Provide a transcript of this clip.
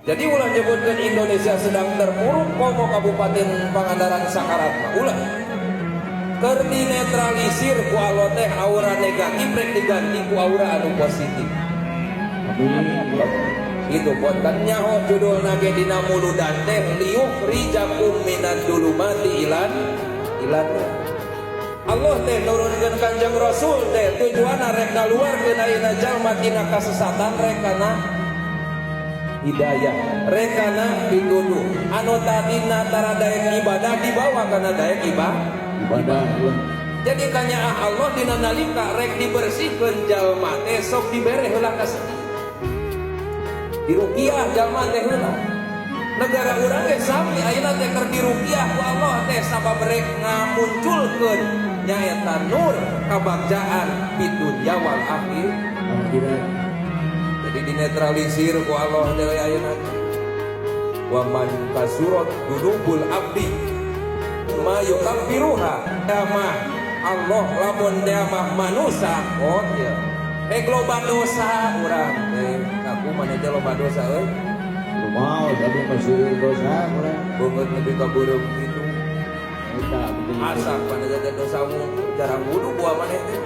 Jadi ulah nyebutkan Indonesia sedang terpuruk, komo Kabupaten Pangandaran sakarat mah ulah. Keur dinetralisir ku Allah teh, aura negatif rek diganti ku aura anu positif. Amin. Itu kan nyaho judul nage dina muludan teh liyukhrijakum minadz dzulumati ilan. Allah teh nurunkeun Kanjeng Rasul teh tujuanna rek ngaluarkeun ayeuna jalma tina kasesatan, rek kana hidayah, rek kana pituduh. Anu tadina tara daek ibadah dibawa kana daek ibadah. Ibadah ya. Jadi kanyaah Allah dina nalika rek dibersihkeun jalma teh sok dibere heula kasih, dirukiah jalma teh heula. Negara urang ge sami, ayeuna teh keur dirukiah ku Allah teh, sabab rek ngamunculkeun nyaeta nur kabagjaan di dunya wal akhir. Akhirat. Jadi dinetralisir ku Allah teh ayeuna. Wa man kasurat dzunubul abdi ma yukaffiruha mah Allah, lamun dia mah manusa. Oh iya, eh, loba dosa urang teh, ngaku maneh teh loba dosa euy. Mau tapi masih dosa urang. Beungeut nepi ka beureum kitu. Eta betul. Asak maneh teh dosa, jarang wudu buah maneh teh.